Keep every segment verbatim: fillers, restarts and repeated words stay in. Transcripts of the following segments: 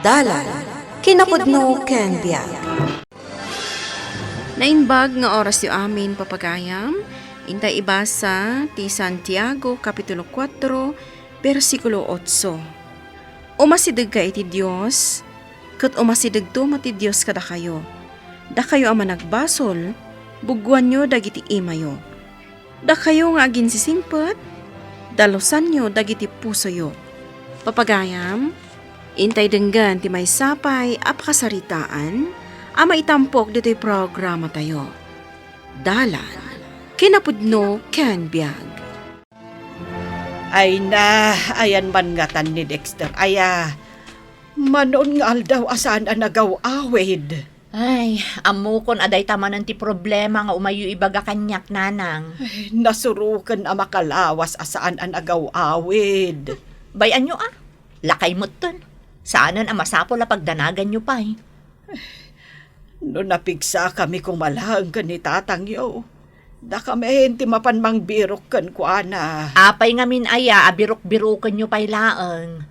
Dalan, kinapudno ken biag. Naimbag nga orasyo amin, papagayam. Intay ibasa ti Santiago, Kapitulo kuatro, bersikulo otso. Umasidegkayo iti Dios, ket umasidegto met ti Dios kadakayo. Dakayo a managbasol, buggoanyo dagiti imayo. Dakayo nga aginsisingpet, dalusanyo dagiti pusoyo. Papagayam, intay denggen ti maysa pay a pakasaritaan a maitampok ditoy programatayo. Dalan, kinapudno ken biag. Ay na, ayan man ngatan ni Dexter, aya. Manon nga aldaw a saan a nagaw-awid. Ay, ammokon a dayta manen ti problema nga umayyo ibaga kaniak, Nanang. Ay, nasuroken a makalawas a saan a nagaw-awid. Bay-anyo a, lakay metten. Saanen a masapul a pagdanaganyo pay. No napigsakami koma laeng ken ni tatangyo, dakami ti mapan mangbirok kenkuana. Apay ngamin aya a birok-birokenyo pay laeng?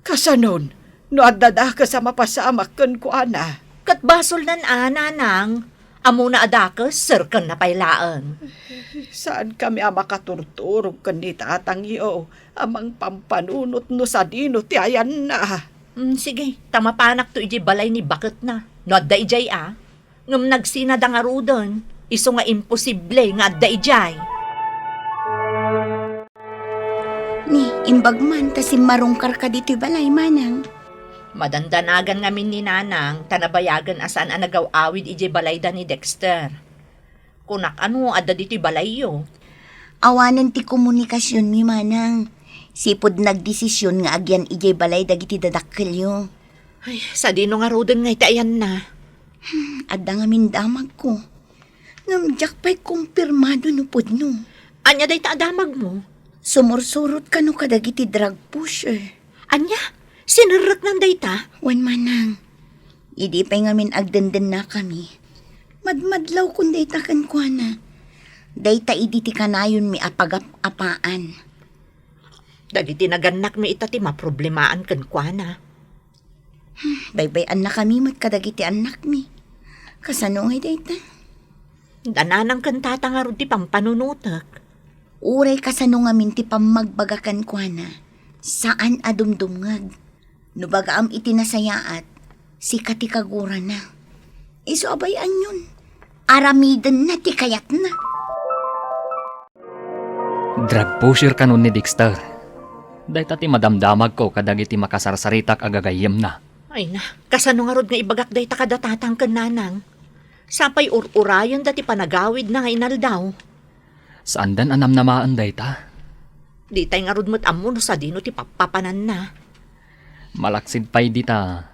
Kasanon, no adda dakes a mapasamak kenkuana? Ket basolnan a, Nanang, ammona a dakes, serkenna pay laeng. Saankami a makaturturog ken ni tatangyo a mangpampanunot no sadino ti ayanna. Mm, sige, ta mapanakto idiay balay ni baketna. No adda idiay a, ngem nagsinada ngaruden, isu nga imposible nga adda idiay. Ni, imbag man ta simmarungkarka ditoy balay, Manang. Madandanagan ngamin ni Nanang ta nabayagen a saan a nagaw-awid idiay balayda ni Dexter. Kunak a no adda ditoy balayyo. Awanen ti komunikasionmi, Manang. Sipud nagdesisyon nga agyan idiay balay dagiti dadakkelyo. Ay, sadino ngaruden nga iti ayanna? Hmm, adda ngamin damagko. Ngem diak pay kumpirmado no pudno. Ania dayta a damagmo? Sumursurot kano kadagiti drug pusher. Ania? Sinerreknan dayta? Wen, Manang. Idi pay ngamin agdendennakami, madmadlawkon dayta kenkuana. Dayta idi ti kanayonmi a pagap-apaan. Dagiti nagannakmi ita ti maproblemaan kenkuana. Hmm, baybay-annakami met kadagiti annakmi. Kasano ngay dayta? Da nanang ken tata ngarud ti pampanunotek. Uray kasano ngamin ti pammagbaga kenkuana, saan a dumdumngeg. No bagaam iti nasayaat, sika ti kagurana. Isu a bay-anyon, aramidenna ti kayatna. Drug pusher kanon ni Dexter. Dayta ti madamdamagko kadagiti makasarsaritak a gagayyemna. Ay na, kasano ngarud nga ibagak dayta kada tatang ken nanang? Sapay ur-urayenda ti panagawidna nga inaldaw. Saandan a namnamaen dayta? Ditay ngarud met ammo no sadino ti pappapananna. Malaksid pay dita,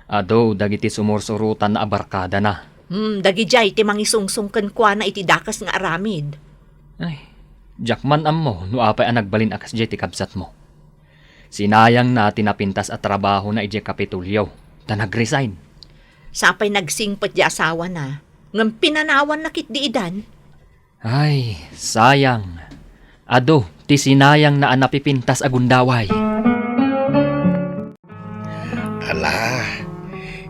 adu dagiti sumursurotanna a barkadana. Hmm, dagidiay ti mangisungsong kenkuana iti dakes nga aramid. Ay, diak man ammo no apay a nagbalin a kasdiay ti kabsatmo. Sinayangna ti napintas a trabahona idiay Kapitolyo, ta nag-resign. Sapay nagsingpet ti asawana, ngem pinanawanna ketdi idan. Ay, sayang. Adu ti sinayangna a napipintas a gundaway. Ala,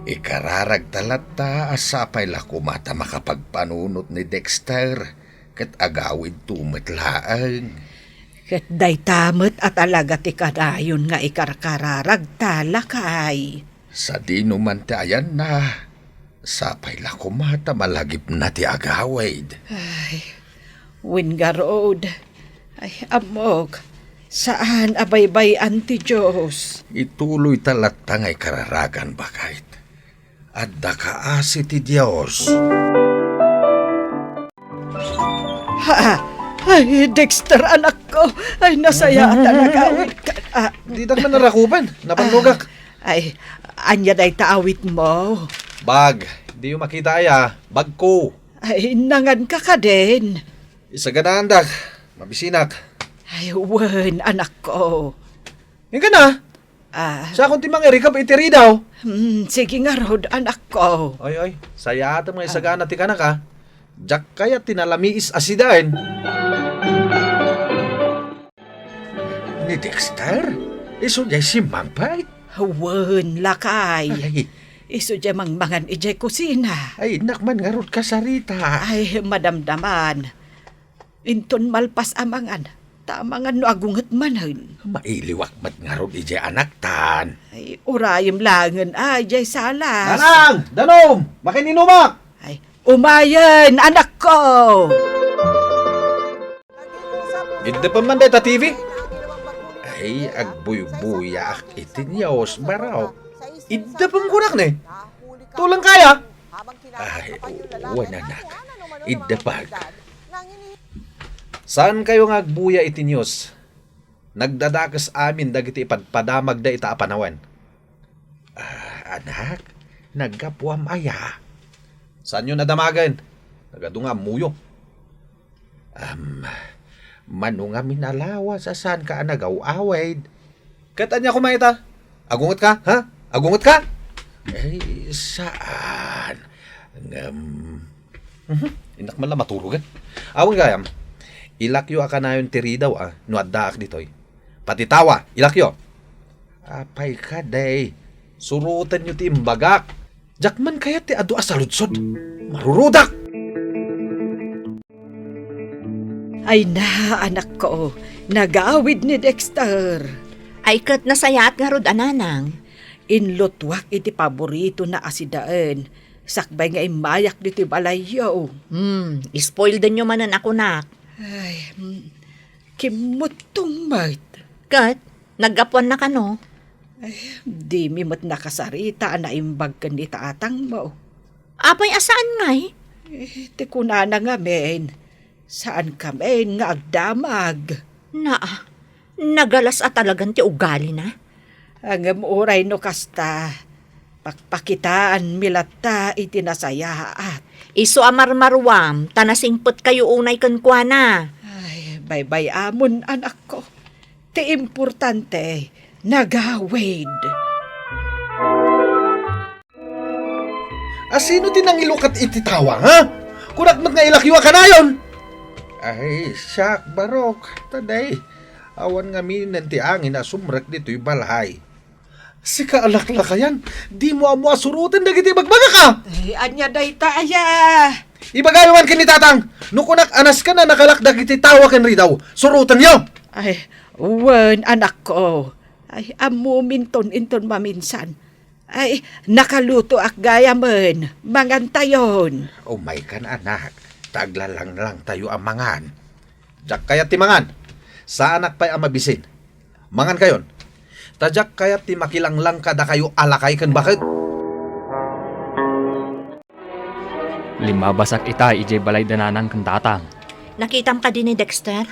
ikararagta latta a sapay la koma ta makapagpanunot ni Dexter ket agawidto met laeng. Ket dayta met a talaga ti kanayon nga ikarkararagta, lakay. Sadino man ti ayanna, sapay la koma ta malagipna ti agawid. Ay, wen ngarud. Ay, ammok, saan a baybay-an ti Dios. Ituloyta latta nga ikararagan, baket. Adda kaasi ti Dios. Ha? Ay, Dexter, anakko. Ay, nasayaat a nagawidka. Ah. Didak man narakupan. Napannogak. Ah, ay, ania dayta awitmo? Bag. Diyo makita aya. Bagko. Ay, nanganka kadin. Isaganaandak. Mabisinak. Ay, wen, anakko. Inka na. Ah. Sakon ti mangirikab iti ridaw. Hmm, sige ngarud, anakko. Oy, oy, sayaat nga isagana ti kanak, a. Diak kayat ti nalamiis a sidaen. Ni Dexter? Isu diay simmangpet? Wen, lakay. Ay. Isu diay mangmangan idiay kusina. Ay, innak man ngarud kasarita. Ay, madamdaman. Inton malpas a mangan, ta amangan no agunget manen. Mailiwak met ngarud idiay anaktan. Ay, urayem laengen a, idiay sala. Nanang! Danom! Makininumak! Ay, umayen, anakko! Iddepem man dayta T V? Ay, agbuybuyaak iti news, barok. Iddepem kunak ne? Tuleng kaya? Ay, wen, anak. Iddepek. Saankayo nga agbuya iti news? Nagdadakes amin dagiti ipadpadamagda ita a panawen. Ah, anak, naggapuam aya? Saanyo nadamagen? Nagadu nga ammoyo. Am, mano ngamin a lawas a saanka a nagaw-awid? Ket ania koma ita? Agungetka, ha? Agungetka? Ay, saan? Ngem, mhm, innak man la maturogen. Awan gayam, ilakyo a kanayon ti ridaw a no addaak ditoy. Pati tawa, ilakyo. Apay kadi, surotenyo ti imbagak. Diak man kayat ti adu a saludsod. Marurudak! Ay na, anakko, nagawid ni Dexter. Ay ket nasayaat ngarud a nanang. Inlutuak iti paboritona a sidaen, sakbay nga immayak ditoy balayyo. Hmm, spoildenyo manen a kunak. Ay, hmm, kimmuttong met. Ket, naggapuanna kano? Ay, dimi met nakasarita a naimbag ken ni tatangmo. Apay a saan ngay? Eh, ti kunana ngamin, saankamin nga agdamag. Naa, nagalas a talagan ti ugalina. Ngem uray no kasta, pakpakitaanmi latta iti nasayaat. Isu a marmaruam, ta nasingpetkayo unay kenkuana. Ay, baybay-amon, anakko. Ti importante, nagawid. A sino ti nangilukat iti tawa, ha? Kunak met nga ilakyo a kanayon! Ay, siak, barok. Taday, awan ngaminen ti angin a sumrek ditoy balay. Sika a laklakayan, dimo ammo a suroten dagiti ibagbagak a! Ay, ania dayta aya? Ibagayo man ken ni Tatang, no kunak a nasken a nakalak dagiti tawa ken ridaw, surotenyo! Ay, wen, anakko. Ay, ammominton inton maminsan. Ay, nakalutoak gayamen. Mangantayon. Umaykan, anak, ta aglalanglangtayo a mangan. Diak kayat ti mangan. Saanak pay a mabisin. Mangankayon. Ta diak kayat ti makilanglang kadakayo a lakay ken baket. Limmabasak ita idiay balay da nanang ken tatang. Nakitam kadi ni Dexter?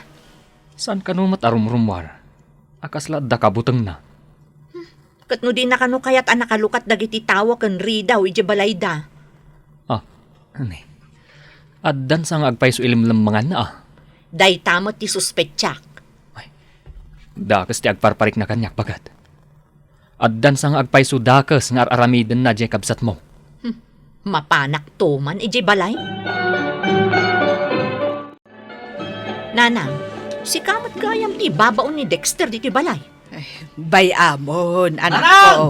Saan kano met a rumrummuar? A kasla adda kabutengna. Ket no dina kano kayat a nakalukat dagiti tawa ken ridaw idiay balayda? Ah, ani? Addan sa nga agpayso ilimlemmenganna, ah. Dayta met ti suspetsak. Ay, dakes ti agparparikna kaniak, baket. Addan sa nga agpayso dakes nga ar-aramidenna diay kabsatmo. Hmm. Mapanakto man idiay balay? Nanang, sika met gayam ti ibabaon ni Dexter ditoy balay. Ay, bay-amon, anakko. Nanang!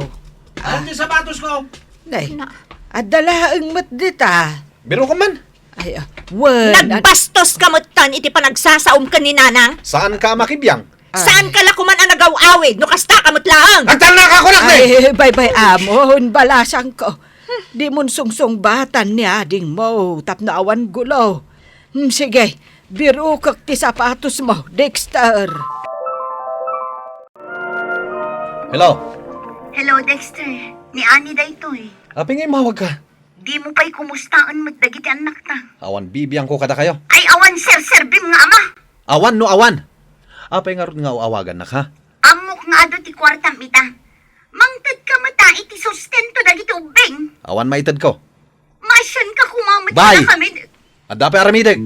Ania ti sapatos ko? Nay, na- adda laeng met dita. Biro ka man. Ay, ah, wen, an- Nagbastos ka met tan iti panagsasaom ken ni Nanang? Saan ka makibiang? Ay. Saan ka la kuman a nagaw-awid no kasta ka met laeng? Agtalna ka, kunak, nay! Ay, bay-bay-amon, balasangko. Dimon sungsungbatan ni adingmo tapno awan gulo. Hmm, sige, birukek ti sapatosmo, Dexter. Hello? Hello, Dexter. Ni Annie daytoy. Apay nga immawag ka? Dimo pay kumustaen met dagiti annakta? Awan bibiangko kadakayo. Ay, awan serserbim nga ama. Awan no awan. Apay ngarud nga aw-awagannak, ha? Ammok nga adu ti kuartam ita. Mangted ka met a iti sustento dagiti ubbing. Awan maitedko. Maasian ka koma met. Bay! Kadakami. Adda pay aramidek.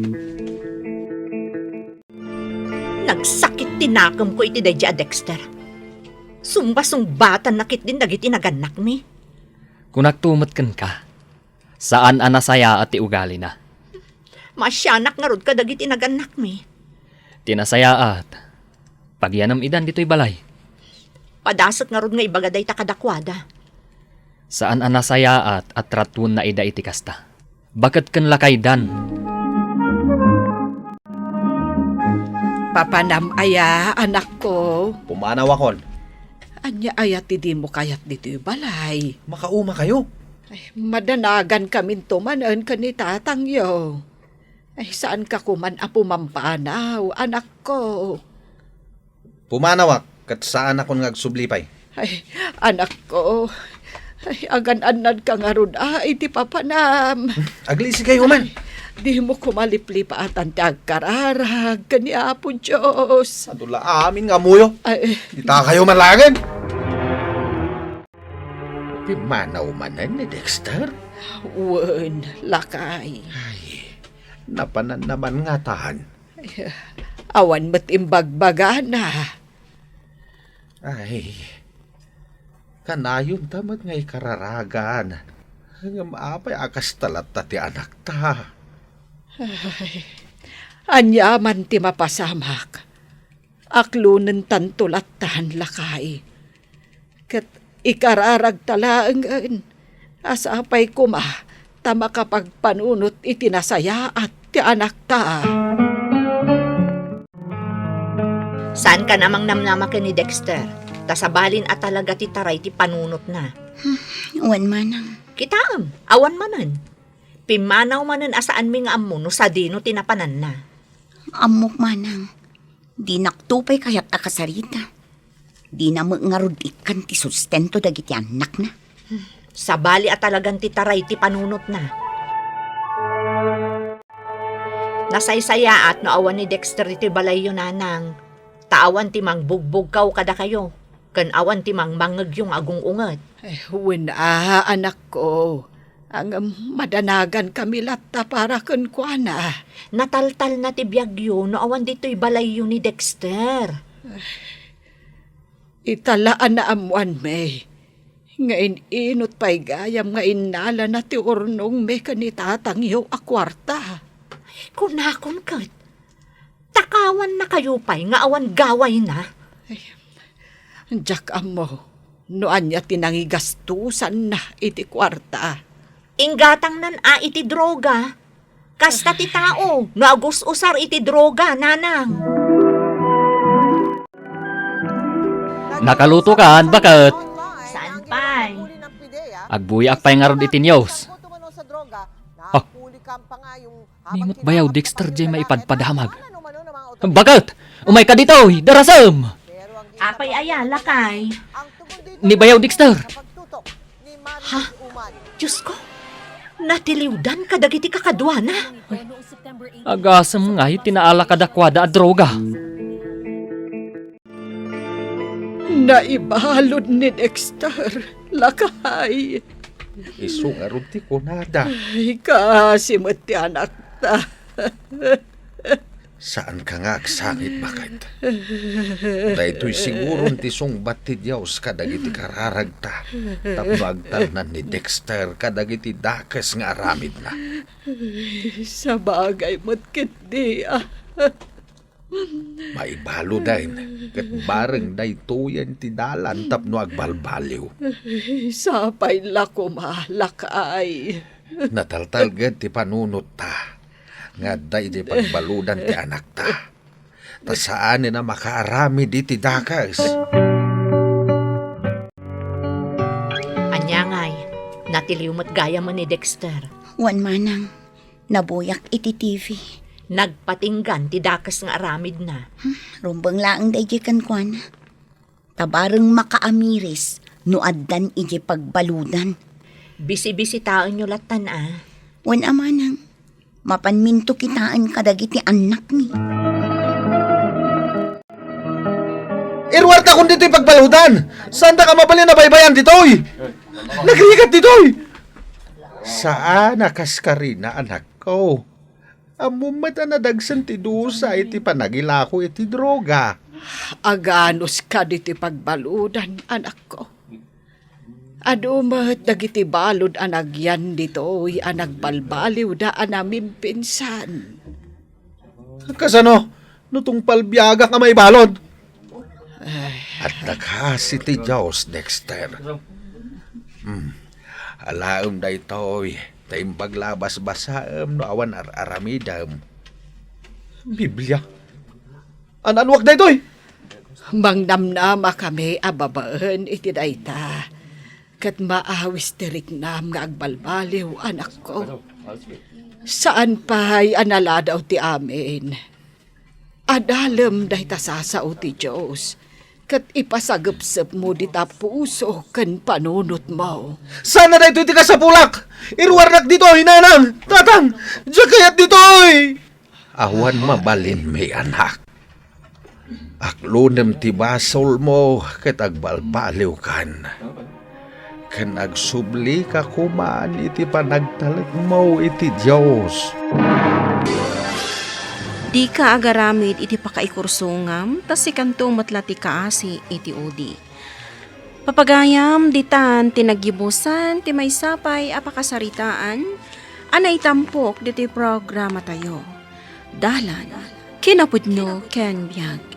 Nagsakit ti nakemko iti daydi a Dexter. Sungba-sungbatanna ketdin dagiti nagannakmi. Kunakto met kenka, saan a nasayaat ti ugalina. Maasianak ngarud kadagiti nagannakmi. Ti nasayaat, pagyanem idan ditoy balay. Padasek ngarud nga ibaga dayta kadakuada. Saan a nasayaat a tratuenna ida iti kasta. Baket ken lakaydan. Papanam aya, anakko? Pumanawakon. Ania aya ti dimo kayat ditoy balay? Makaumakayo. Ay, madanagan kaminto manen ken ni tatangyo. Ay, saanka koman a pumampanaw, anakko? Pumanawak, ket saanakon nga agsubli pay. Ay, anakko, ay, agan-annadka ngarud a iti papanam. Aglisi kayo man. Ay, dimo koma liplipaatan ti agkararag ken ni Apo Dios. Adu la amin nga ammoyo. Ay, dita kayo man laengen. Pimmanaw manen ni Dexter? Wen, lakay. Ay, napanan naman ngatan. Ay, awan met imbagbagana. Ay, kanayonta met nga ikararagan. Ngem apay a kasta latta ti anakta? Ay, ania man ti mapasamak? Aklonentanto lattan, lakay. Ket ikararagta laengen a sapay koma ta makapagpanunot iti nasayaat ti anakta. Saankan a mangnamnama ken ni Dexter, ta sabalin a talaga ti taray ti panunotna. Hmm, wen manang. Kitaem, awan manen. Pimmanaw manen a saanmi nga ammo no sadino ti napananna. Ammok manang. Dinakto pay kayat a kasarita. Dina met ngarud ikkan ti sustento dagiti annakna. Sabali a talagan ti taray ti panunotna. Nasaysayaat no awan ni Dexter iti balayyo, nanang. Ta awan ti mangbugbugkaw kadakayo, ken awan ti mangmangngegyo nga agung-unget. Eh, wen a, anakko. Ngem madanagan kami latta para kenkuana. Nataltalna ti biagyo no awan ditoy balayyo ni Dexter. Ita la a naammoanmi nga in-inut pay gayam nga innalana ti urnongmi ken ni tatangyo a kuarta. Kunakon ket, takawannakayo pay nga awan gawayna? Ay, diak ammo no ania ti nangigastosanna iti kuarta. Inggatangnan a iti droga. Kasta ti tao, no agus-usar iti droga, nanang. Nakalutokan, baket? Saan pay? Agbuyaak pay ngarud iti news. Ah, ni met bayaw Dexter diay maipadpadamag. Baket! Umayka ditoy! Darasem! Apay aya, lakay? Ni bayaw Dexter! Ha? Diosko, natiliwdan kadagiti kakaduana. Agasem ngay ti naala kadakuada a droga. Naibalud ni Dexter, lakay. Isu ngarud ti kunada. Ay, kaasi met ti anakta. Saanka nga agsangit, baket? Daytoy siguron ti sungbat ti Dios kadagiti kararagta tapno agtalnan ni Dexter kadagiti dakes nga aramidna. Ay, sabagay met ketdi, ah. Maibaluden, ket bareng daytoyen ti dalan tapno agbalbaliw. Ay, sapay la koma, lakay. Nataltalged ti panunotta nga adda iti pagbaludan ti anakta. Ta saanen a makaaramid iti dakes. Ania ngay, natiliw met gayam ni Dexter. Wen manang, nabuyak iti T V. Nagpatinggan ti dakes nga aramidna. Hmm, rumbeng laeng daydiay kenkuana. Ta bareng makaamiris no addan idiay pagbaludan. Bisibisitaenyo lattan a. Wen a manang, mapanminto kitaen kadagiti annakmi. Iruartakon ditoy pagbaludan! Saandak a mabalin a baybay-an ditoy! Nagrigat ditoy! Saan a kaskarina, anakko. Ammom met a nadagsen ti dusa iti panagilako iti droga. Aganos kadi ti pagbaludan, anakko. Adu met dagiti balud a nagyan ditoy a nagbalbaliwda a namimpinsan. Kasano no tungpal biagak a maibalud? Ay, Adda kaasi ti Dios, Dexter. Hmm. Alaem daytoy, ta imbag la a basbasaem no awan ar-aramidem. Biblia? An-anuak daytoy? Mangnamnama kami a babaen iti dayta, ket maawis ti riknam nga agbalbaliw, anakko. Saan pay a naladaw ti amin. Adalem dayta sasao ti Dios, ket ipasagepsepmo dita puso ken panunotmo. Saan a daytoy ti kasapulak! Iruarnak ditoy, nanang! Tatang! Diak kayat ditoy! Awan mabalinmi, anak. Aklonem ti basolmo ket agbalbaliwkan. Ken agsublika koman iti panagtalekmo iti Dios. Dika agaramid iti pakaikursongam, ta sikanto met la ti kaasi iti udi. Papagayam, ditan ti nagyibusan ti maysa pay a pakasaritaan a naitampok ditoy programatayo. Dalan, kinapudno ken biag.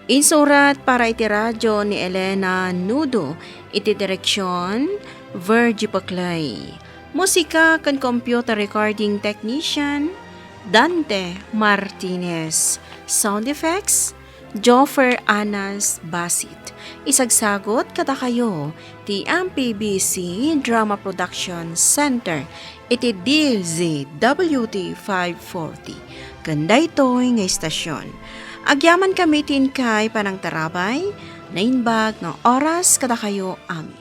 Insurat para iti radyo ni Elena Nudo, iti direksyon, Virgie Paclay. Musika ken computer recording technician, Dante Martinez. Sound effects, Joffer Anas Basit. Isagsagot kadakayo ti M P B C Drama Production Center iti D Z W T five forty. Ken daytoy nga istasyon. Agyaman kami ti inkay panangtarabay, naimbag nga oras kadakayo amin.